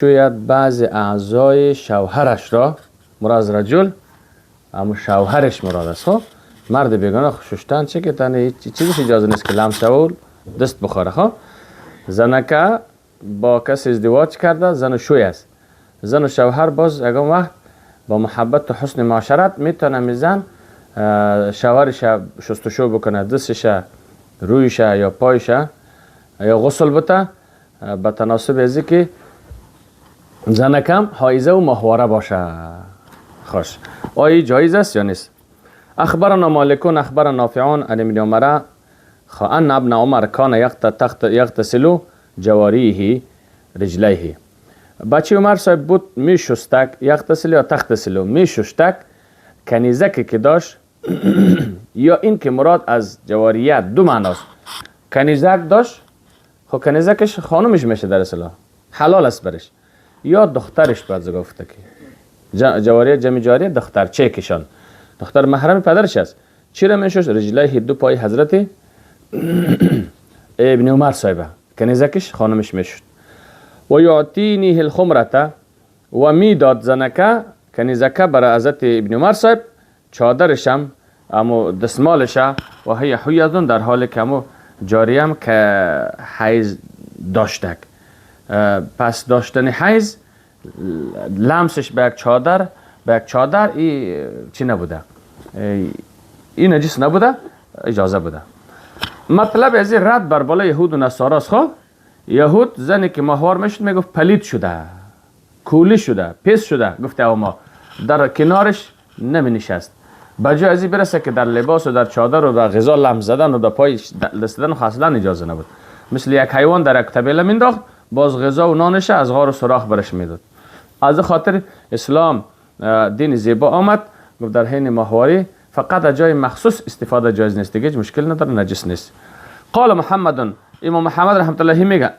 شاید بعض اعضای شوهرش را، مراد از رجل اما شوهرش مراد است. خب مرد بیگانه ششتن چه که تنه هیچ چیزش اجازه نیست که لمس شود، دست بخوره. خب زنکه با کسی ازدواج کرده، زن و شوی است. زن و شوهر باز یگان وقت با محبت و حسن معاشرت میتونه زن شوهرش شستشو بکنه، دستش، رویش یا پایش یا غسل بده، به تناسب ازی که زنکم حائضه و ماهواره باشه. خوش، آیا جایز است یا نیست؟ اخبرنا مالک اخبرنا نافع عن ابن عمر ان ابن عمر كان یغتسل جواریه رجلیه. بچه عمر صاحب بود می شستک، یغتسل یا تغتسل، می شستک کنیزکی که داشت، یا این که مراد از جواریت دو معناست. کنیزک داشت، خب کنیزکش خانمش میشه، در اصطلاح حلال است برش، یا دخترش. باید گفته که جواریه جمع جاریه، دختر چه کشان دختر محرم پدرش است. چرا میشوش؟ رجلیه، دو پای حضرت ابن عمر صاحبه، کنیزکش خانمش میشد. و یعطینه الخمرة، و میداد زنکه کنیزکه برای حضرت ابن عمر صاحب چادرشم امو دستمالش، و هی حیض، در حال که امو جاریم که حیض داشتک. پس داشتن حیض، لمسش به یک چادر، به یک چادر ای چی نبوده، این نجس نبوده، اجازه بوده. مطلب از این رد بر بالای یهود و نصاراست. خب یهود زنی که ماهوار میشد میگفت پلید شده، کولی شده، پیس شده. گفته او ما در کنارش نمی نشست. بجای ازی برسه که در لباس و در چادر و در غذا لمس زدن و در پای دست زدن اصلا اجازه نبود. مثل یک حیوان در یک طبیله مینداخت، باز غذا و نانش از غار و سوراخ برش میداد. از خاطر اسلام دین زیبا آمد، گفت در حین ماهواری فقط از جای مخصوص استفاده جایز نیست، دیگه مشکل نداره، نجس نیست. قال محمد، امام محمد رحمت الله میگه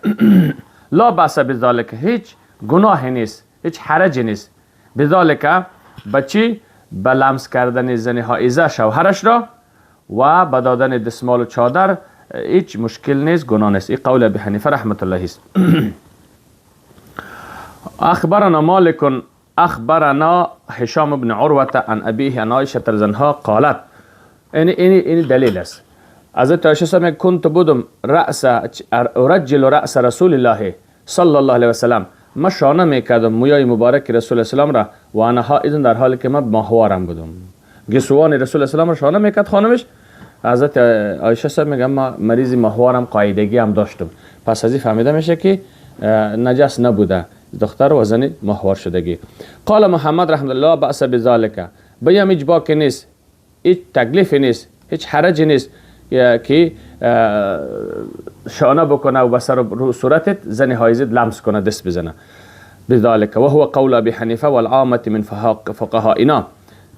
لا بأس بذلك، هیچ گناه نیست، هیچ حرج نیست. بذلك بچی؟ به لمس کردن زن حائضه شوهرش را و به دادن دستمال و چادر هیچ مشکل نیست، گناه نیست. این قول ابی حنیفه رحمت الله است. اخبرنا مالك اخبرنا هشام بن عروة عن ابيه عن عائشة رضي عنها قالت، این دلیل است. حضرت عایشه صاحب كنت بودم رأس ارجل رأس رسول الله صلی الله علیه وسلم، ما شانه میکردم مویای مبارک رسول اسلام را، و انا حائض، در حالی که من ماهوارم بودم. گیسوان رسول اسلام را شانه میکرد خانمش. حضرت عایشه صاحب میگه ما مریض ماهوارم قاعدگی هم داشتم. پس از این فهمیده میشه که نجس نبوده دختر و زن ماهوار شدگی. قال محمد رحمه الله بأس بذلك، بیم هیچ باکی نیست، هیچ تکلیفی نیست، هیچ حرجی نیست که شانه بکنه و به سر صورتت زن حایض لمس کنه، دست بزنه. بذلك وهو قول ابي حنیفه والعامه من فقهائنا.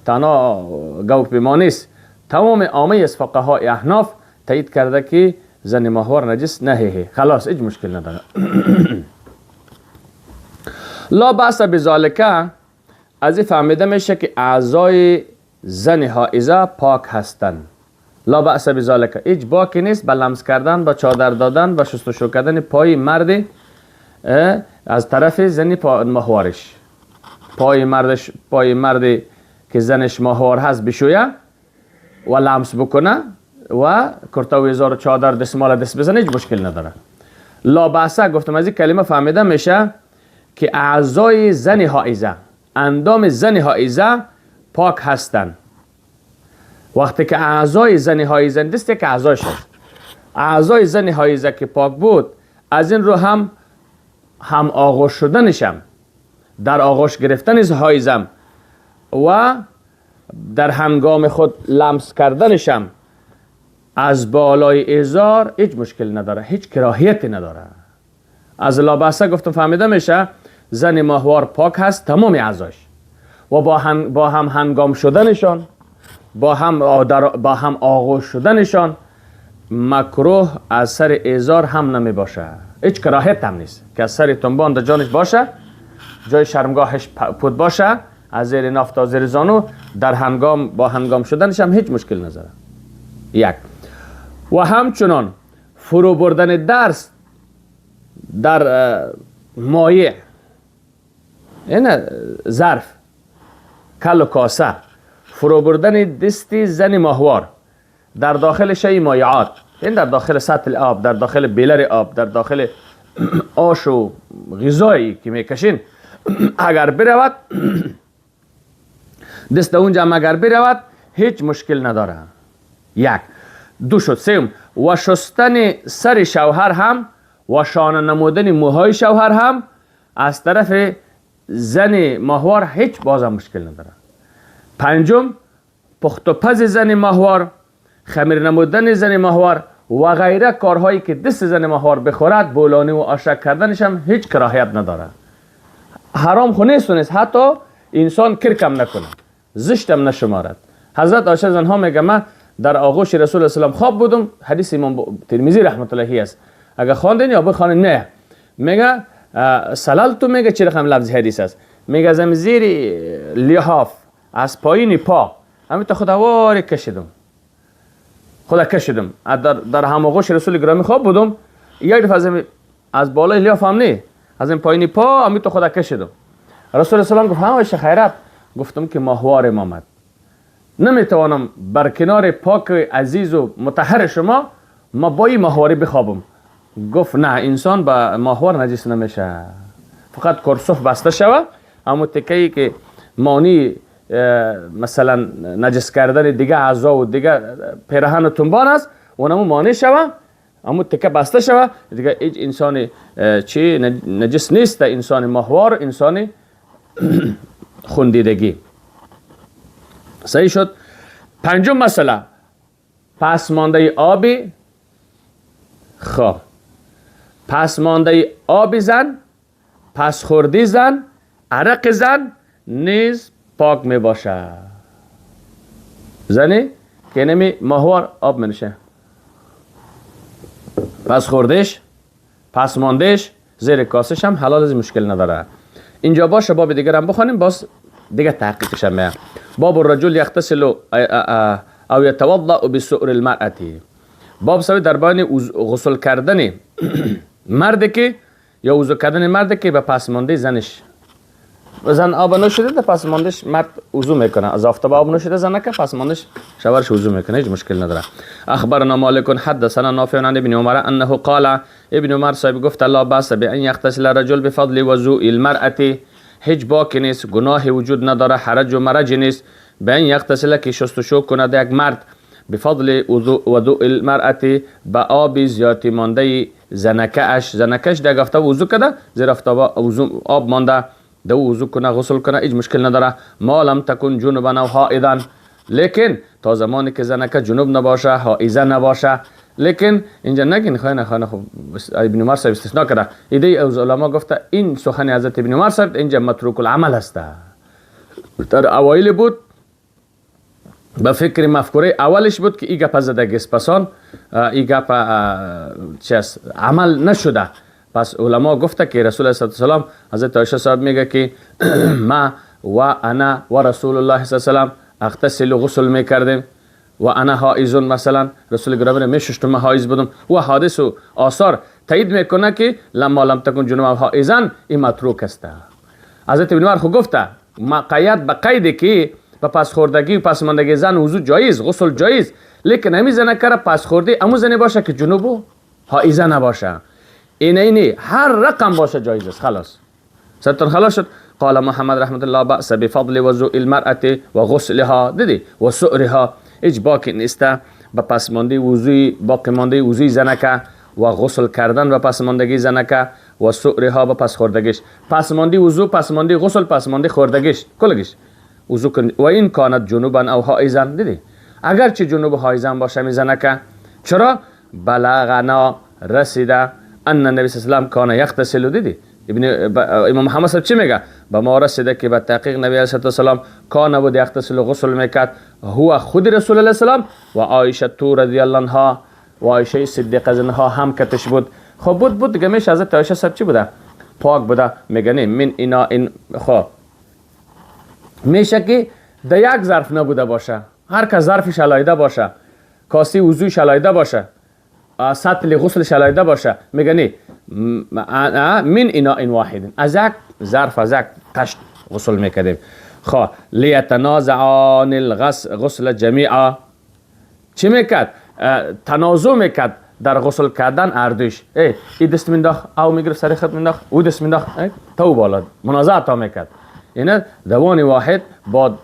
تنها گپ ما نیست، تمام عامه از فقهای احناف تایید کرده که زن ماهوار نجس نه. خلاص، هیچ مشکل نداره. لا بأس بذلك، از این فهمیده میشه که اعضای زن حائضه پاک هستند. لا بأس بذلك، هیچ باکی نیست به لمس کردن، با چادر دادن و شستشو کردن پای مرد از طرف زن ماهوارش. پای مردش، پای مرد که زنش ماهوار هست بشویه و لمس بکنه و کرته و ازار و چادر دستمال دست بزنه، هیچ مشکل نداره. لا بأس گفتم، از این کلمه فهمیده میشه که اعضای زن حائضه، اندام زن حائضه پاک هستند. وقتی که اعضای زن حائضه، دست که اعضایش هست، اعضای زن حائضه که پاک بود، از این رو هم هم آغوش شدنشم، در آغوش گرفتن حائضم و در هنگام خود لمس کردنشم از بالای ازار هیچ مشکل نداره، هیچ کراهیتی نداره. از لا بأس گفتم فهمیده میشه زن ماهوار پاک هست تمام اعضاش و با هم هنگام شدنشان، با هم آغوش شدنشان مکروه از سر ازار هم نمی باشه. هیچ کراهیت هم نیست که از سر تنبان در جانش باشه، جای شرمگاهش پود باشه، از زیر ناف تا زیر زانو، در هنگام با هنگام شدنش هم هیچ مشکل نداره. یک و همچنان فرو بردن دست در مایع. این ظرف کل و کاسه فرو بردن دست زن ماهوار در داخل شی مایعات، این در داخل سطل آب، در داخل بیلر آب، در داخل آش و غذایی که میکشین، اگر برود دست اونجا اگر برود هیچ مشکل نداره. یک دو شد. سوم و شستن سر شوهر هم و شانه نمودن موهای شوهر هم از طرف زن ماهوار هیچ بازم مشکل نداره. پنجم پخت و پز زن ماهوار، خمیر نمودن زن ماهوار و غیره کارهایی که دست زن ماهوار بخورد، بولانی و آشک کردنش هم هیچ کراهیت نداره. حرام خو نیست و نیست، حتی انسان کرکم نکنه، زشتم نشمارد. حضرت عایشه زنها میگه من در آغوش رسول الله خواب بودم، حدیث امام ترمذی رحمت الله است، اگه خواندین یا بخوانین نه، میگه سلالتو، میگه چه رقم لفظ حدیث است، میگه از زیر لحاف از پایین پا همین تا خود واری کشیدم، خدا کشیدم در هم آغوش رسول گرامی خواب بودم، یک دفعه از بالای لحاف هم نه، از این پایین پا همین تا خدا کشیدم. رسول الله گفت هم عایشه خیرت؟ گفتم که ماهوارم آمد، نمیتوانم بر کنار پاک عزیز و مطهر شما ما با این ماهواری بخوابم. گفت نه، انسان با ماهوار نجس نمیشه، فقط کرسف بسته شوه، اما تکه‌ای که مانی مثلا نجس کردن دیگه اعضا و دیگه پیرهن و تنبان است، اونمو مانع شوه، اما تکه بسته شوه، دیگه هیچ انسان چی نجس نیست، انسان ماهوار، انسان خوندیدگی. صحیح شد. پنجم مسئله پسمانده آبی، خب پسمانده آب زن، پس خوردی زن، عرق زن نیز پاک می باشه. زنی که نمی ماهوار آب می نشه، پس خوردش، پس ماندهش، زیر کاسش هم حلال از مشکل نداره. اینجا باشه باب دیگر هم بخوانیم، باز دیگه تحقیقش هم میاد. باب الرجل یغتسل او یتوضأ بسؤر المرأة. باب سوی در بیان غسل کردن مرد که یا وضو کردن مرد که به پسمانده زنش، زن آب نوشیده ده پسماندش مرد وضو میکنه، از آفتاب آب نوشیده زنه که پسماندش شوهرش وضو میکنه، هیچ مشکل نداره. اخبرنا مالک حدثنا نافع عن ابن عمر انه قال، ابن عمر صاحب گفت لا باس بان یغتسل الرجل بفضل وضوء المرأة، هیچ باکی نیست، گناهی وجود نداره، حرج و مرج نیست، بان یغتسل که شستشو کند یک مرد بفضل وضوء المرأة به آب زیادی مانده زنکه اش، زنکش در آفتاب وضو کرده، زیر آفتاب آب مانده، دو وضو کنه غسل کنه، هیچ مشکل نداره. ما لم تکن جنبا او حائضا، لیکن تا زمانی که زنکه جنوب نباشه، حائضه نباشه. لیکن اینجا نگین خواهی نخواهی، خب ابن عمر صاحب استثناء کرده، ایده از علما گفته این سخن حضرت ابن عمر صاحب اینجا متروک العمل است، در اوایل بود به فکر مفکوره اولش بود که این گپ زدگی است، پسان این گپ چیز عمل نشده. پس علما گفته که رسول الله صلی الله علیه و سلم، حضرت عایشه صاحب میگه که ما و انا و رسول الله صلی الله علیه و سلم اغتسل غسل میکردیم و انا حائض، مثلا رسول گرامی میشستم من حائض بودم، و حادث و آثار تایید میکنه که لما لم تکن جنوبا حائضا این متروک است. حضرت ابن عمر خو گفته مقید به قید که به پس خوردگی و پس ماندگی زن وضو جایز، غسل جایز، لیکن همین زنه که پس خورده امو زنه باشه که جنوب و حائضه نباشه، این اینی هر رقم باشه جایز است. خلاص ستون خلاص شد. قال محمد رحمت الله بأس بفضل وضوء المرأة و غسلها، دیدی و سؤرها، هیچ باکی نیست به پسمانده وضوی باقی مانده وضوی زنکه و غسل کردن و پسماندگی زنکه و سؤرها به پس خوردگیش، پسمانده وضو، پسمانده غسل، پسمانده خوردگیش، کلگیش وضو کن. و این کانت جنوبا او حائضا، دیدی اگرچه جنوب حائضا باشه می زنکه، چرا بلغنا رسیده ان النبی صلی الله علیه و سلم کان یغتسل، دیدی ابن امام محمد صاحب چی میگه؟ به ما رسیده که به تحقیق نبی علیه السلام کان بود یغتسل غسل میکرد، هو خود رسول الله السلام و عایشه تو رضی الله عنها و عایشه صدیقه زنها هم کتش بود. خب بود دیگه میشه حضرت عایشه صاحب چی بوده؟ پاک بوده. میگه نه من اینا این خب میشه که در یک ظرف نبوده باشه، هر کس ظرفش علایده باشه، کاسه وضوش علایده باشه، سطل غسلش علایده باشه. میگه نه من اینا این واحد، از یک ظرف از یک قشت غسل میکردیم. خب لیتنازعان الغسل جمیعا، چی میکرد؟ تنازع میکرد در غسل کردن اردوش. ای دست مینداخت او میگرفت سر خود مینداخت، او دست مینداخت تو بالا، منازعه تا میکرد. یعنی دوان واحد با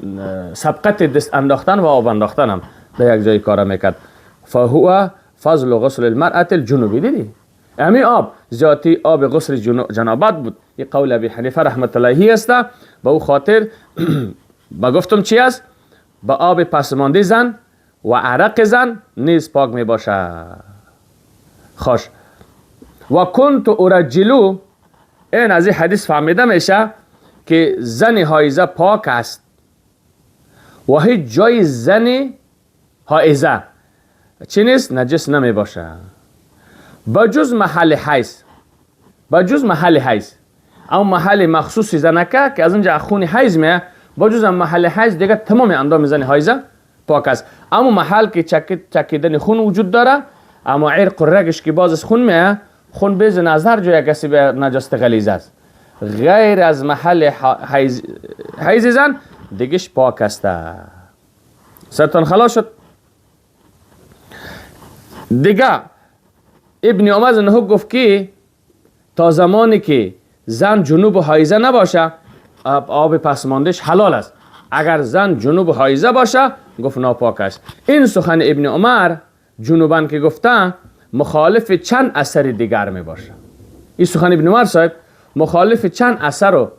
سبقت دست انداختن و آب انداختن هم در یک جای کار میکرد. فهو فضل غسل المرأة الجنوبی. دیدی امی آب زیادی آب غسل جنابت بود. این قول ابی حنیفه رحمت الله است. به او خاطر با گفتم چی است؟ با آب پسمانده زن و عرق زن نیز پاک می باشه. خوش و کنت ارجلو، این از این حدیث فهمیده میشه که زن حائضه پاک است و هیچ جای زن حائضه چی نیست؟ نجس نمی باشه، بجز محل حیض، بجز محل حیض او محل مخصوص زنکه که از اونجا خون حیض میه، بجز محل حیض دیگه تمام اندام زن حائضه پاک است. اما محل که چکیدن خون وجود داره، اما عرق و رگش که باز از خون میه، خون بیز نظر جای کسی به نجاست غلیظ است، غیر از محل حیض زن دیگهش پاک است. سرتان خلاص شد. دیگه ابن عمر زنه گفت که تا زمانی که زن جنوب و حایزه نباشه آب پسماندش حلال است، اگر زن جنوب و حایزه باشه گفت ناپاک است. این سخن ابن عمر جنوبان که گفته مخالف چند اثر دیگر می باشه. این سخن ابن عمر صاحب مخالف چند اثر و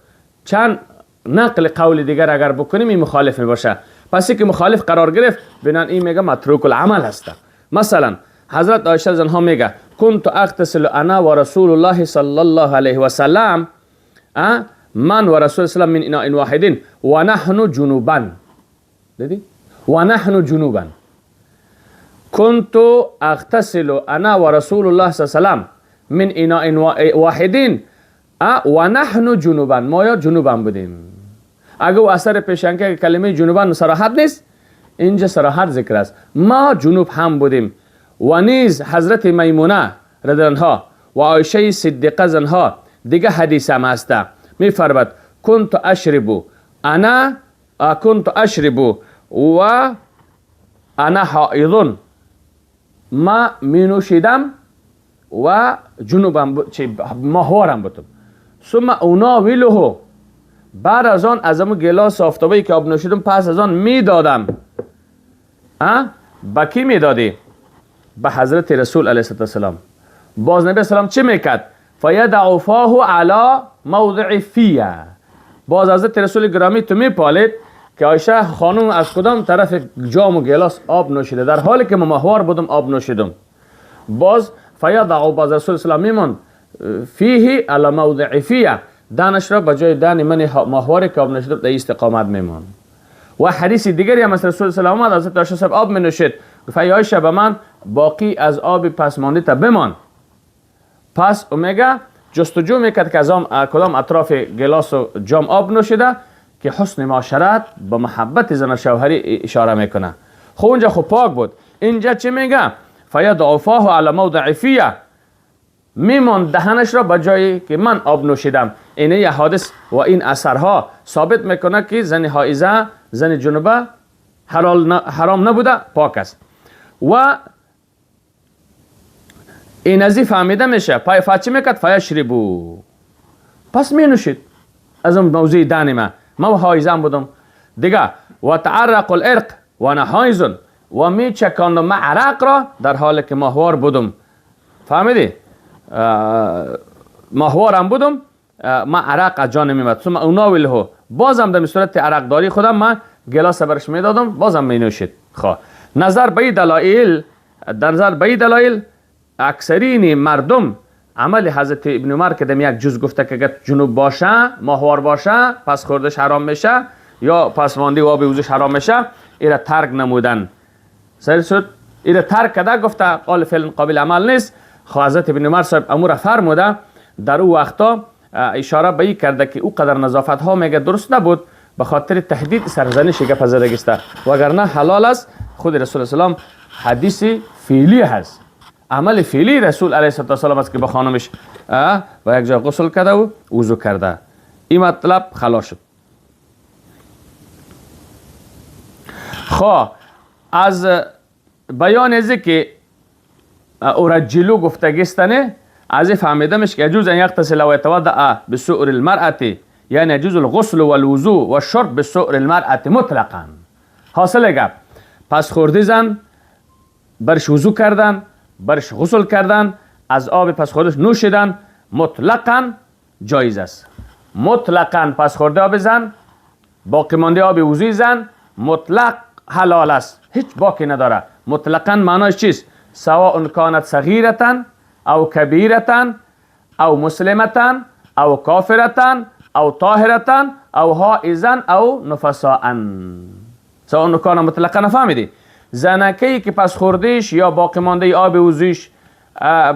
چند نقل قول دیگر اگر بکنیم این مخالف می باشه. پس که مخالف قرار گرفت بنان این میگه متروک العمل هست. مثلا حضرت عایشه زنها میگه كنت اغتسل انا و رسول الله صلی الله علیه و سلم، من و رسول الله من اناء واحد و نحن جنوبا. دیدی؟ و نحن جنوبا. كنت اغتسل انا و رسول الله صلی الله علیه و سلم من اناء واحد و نحن جنوبا، ما یا جنوبا بودیم. اگه اثر پیشنکه کلمه جنوبا صراحت نیست، اینجا صراحت ذکر است، ما جنوب هم بودیم. و نیز حضرت میمونه رضی الله و عایشه صدیقه زنها دیگه حدیث هم هست، میفرماد كنت اشرب انا كنت اشرب و انا حائض، ما می نوشیدم و جنوبم ماهوارم بودم. ثم اناوله، بعد از آن از امو گلاس آفتابی که آب نوشیدم پس از آن میدادم. با کی میدادی؟ به حضرت رسول علیه السلام. باز نبی السلام چه میکرد؟ فیدع فاه علی موضع فیه. باز حضرت رسول گرامی تو میپالید که عایشه خانم از کدام طرف جام و گلاس آب نوشیده، در حالی که ما ماهوار بودم آب نوشیدم. باز فیدع، باز رسول السلام میموند فیه علی موضع فیه، دانش را به جای دان من ماهوار که آب نوشیدم در استقامت میموند. و حدیث دیگری هم از رسول سلام آمد، حضرت عایشه صاحب آب می نوشید، گفت ای عایشه به من باقی از آب پسمانده تا بمان. پس او میگه جستجو میکرد که از کدام اطراف گلاس و جام آب نوشیده که حسن معاشرت با محبت زن شوهری اشاره میکنه. خب اونجا خب پاک بود، اینجا چی میگه؟ فیدع فاه علی موضع فیه، میمان دهنش را به جایی که من آب نوشیدم. اینه یه حادث و این اثرها ثابت میکنه که زن حائضه، زن جنوبه حرام نبوده، پاک است. و این ازی فهمیده میشه پای فاچی میکرد فیشربو، پس می نوشید از اون موضوع دان ما، ما حائضم بودم دیگه. و تعرق العرق و انا حائض، و می چکاندم ما عرق را در حالی که ماهوار بودم. فهمیدی؟ ماهوارم بودم، ما عرق از جان میمد. ثم اناوله، بازم در صورت عرق داری خودم من گلاس برش میدادم، بازم می نوشید. خب نظر به دلایل، در نظر به دلایل اکثرین مردم عمل حضرت ابن عمر که دم یک جز گفته که اگر جنوب باشه، ماهوار باشه، پس خوردش حرام میشه یا پس مانده و آب وضوش حرام میشه، ایرا ترک نمودن. سر شد ایرا ترک کرده، گفته قال فعل قابل عمل نیست. خب حضرت ابن عمر صاحب امور فرموده، در او وقتا اشاره به این کرده که او قدر نظافت ها میگه درست نبود، به خاطر تهدید سرزنش گپ زدگی است، وگرنه حلال است. خود رسول الله حدیث فعلی هست، عمل فعلی رسول علیه السلام است که به خانمش و یک جای غسل کرده و وضو کرده. این مطلب خلاص شد. خب از بیان از که ارجلو گفتگیستنه از فهمیده میشه که يجوز ان يغتسل و يتوضأ بسؤر المرأة، یعنی يجوز الغسل والوضوء والشرب بسؤر المرأة مطلقا. حاصل گپ پس خورده زن برش وضو کردن، برش غسل کردن، از آب پس خوردش نوشیدن مطلقا جایز است. مطلقا پس خورده آب زن، باقی مانده آب وضوی زن مطلق حلال است، هیچ باکی نداره. مطلقا معناش چیست؟ سواء كانت صغیرة او کبیرة او مسلمة او کافرة او طاهرة او حائضا او نفساء. سواء کان مطلقا نفهمیدی؟ زنکی که پس خوردیش یا باقی مانده آب وضویش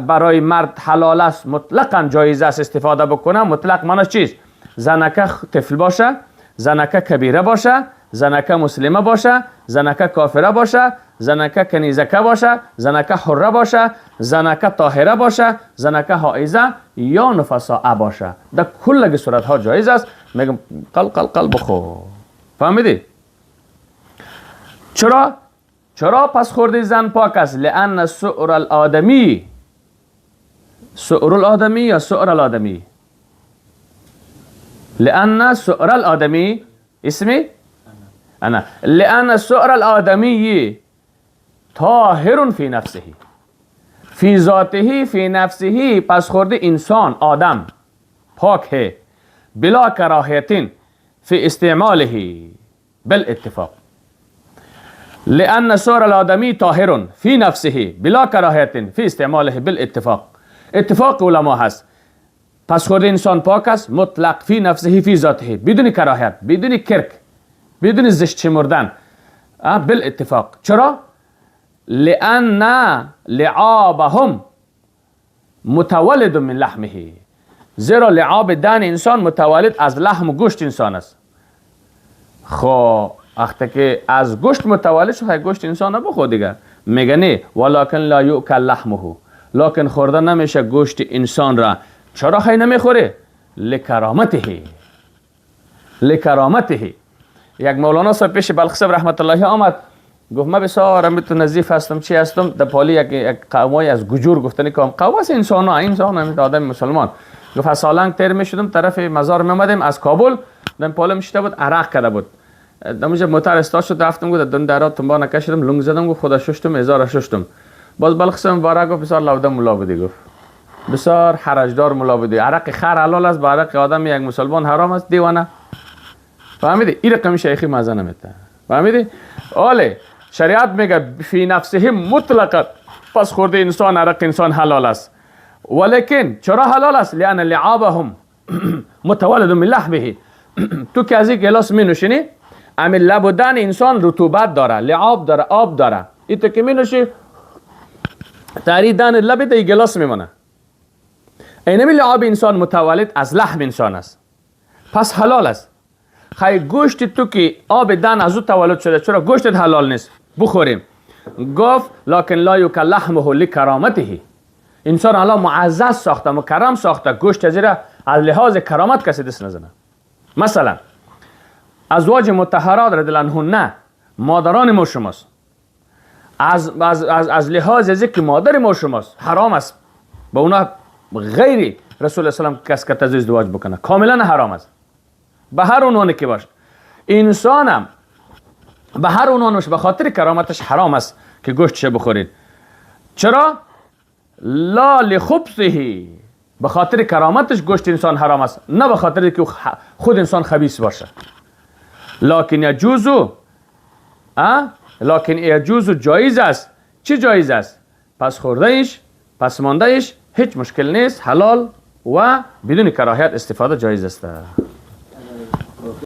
برای مرد حلال است، مطلقا جایز است استفاده بکنه. مطلق معناش چیست؟ زنکه طفل باشه، زنکه کبیره باشه، زنکه مسلمه باشه، زنکه کافره باشه، زنکه کنیزکه باشه، زنکه حره باشه، زنکه طاهره باشه، زنکه حائضه یا نفساء باشه. در کل صورت ها جایز است. میگم قل قل قل بخور. فهمیدی؟ چرا؟ چرا پس خورده زن پاک است؟ لأن سؤر الآدمی، سؤر الآدمی یا سؤر الآدمی؟ لأن سؤر الآدمی اسمی أنا، لأن سؤر الآدمی طاهر فی نفسه، فی ذاته، فی نفسه. پس خورده انسان آدم پاک ہے بلا کراهیت فی استعماله بالاتفاق. لأن سؤر الآدمی طاهر فی نفسه بلا کراهیت فی استعماله بالاتفاق. اتفاق علما هست پس خورده انسان پاک است مطلق فی نفسه فی ذاته، بدون کراهیت، بدون کرک، بدون زشت شمردن، بالاتفاق. چرا؟ لأن لعابهم متولد من لحمه، زیرا لعاب دهن انسان متولد از لحم و گوشت انسان است. خب وقتی که از گوشت متولد شد، گوشت انسان بخور دیگه. میگه نه، ولکن لا یؤکل لحمه، لکن خورده نمیشه گوشت انسان را. چرا خی نمیخوره؟ لکرامته، لکرامته. یک مولانا صاحب پیش بلخ صاحب رحمت الله آمد، گفت من بسیار تو نظیف هستم، چی هستم. در پالی یک قومای از گجور گفتنی که قوم است انسان ها، انسان آدم مسلمان. گفت از سالنگ تیر میشدم طرف مزار میامدیم از کابل، در پالی میشته بود عرق کرده بود، در اونجا موتر استاد شد، رفتم گفت دون درا تنبا نکشیدم، لنگ زدم، گفت خدا ششتم، هزار ششتم. باز بلخ صاحب مبارک گفت بسیار لوده ملا بودی، گفت بسیار حرجدار ملا بودی، عرق خر حلال است، با عرق آدم یک مسلمان حرام است، دیوانه. فهمیدی؟ این رقم شیخی مزه نمیده. فهمیدی؟ آله شریعت میگه فی نفسه مطلقا پس خورده انسان عرق انسان حلال است، ولیکن چرا حلال است؟ لان لعابهم متولد من لحمه. تو که از این گلاس می نوشینی، امی لب و دهن انسان رطوبت داره، لعاب داره، آب داره. این تو که می نوشی تاری دهن لب در گلاس میمونه. اینمی لعاب انسان متولد از لحم انسان است، پس حلال است. خی گوشت تو که آب دهن از او تولد شده، چرا گوشتت حلال نیست بخوریم؟ گفت لکن لا یوکل لحمه لکرامته. انسان الله معزز ساخته، مکرم ساخته، گوشت از از لحاظ کرامت کسی دست نزنه. مثلا ازواج مطهرات رضی الله عنهن مادران ما شماست، از از از از لحاظ از که مادر ما شماست حرام است با اونا غیری رسول الله سلام کس که ازدواج بکنه، کاملا حرام است به هر عنوانی که باشه. انسانم به هر عنوانش به خاطر کرامتش حرام است که گوشتش بخورید. چرا؟ لا لخبثه، به خاطر کرامتش گوشت انسان حرام است، نه به خاطر که خود انسان خبیث باشه. لکن یجوز، لکن یجوز جایز است. چی جایز است؟ پس خوردهش، پس ماندهش هیچ مشکل نیست، حلال و بدون کراهیت استفاده جایز است.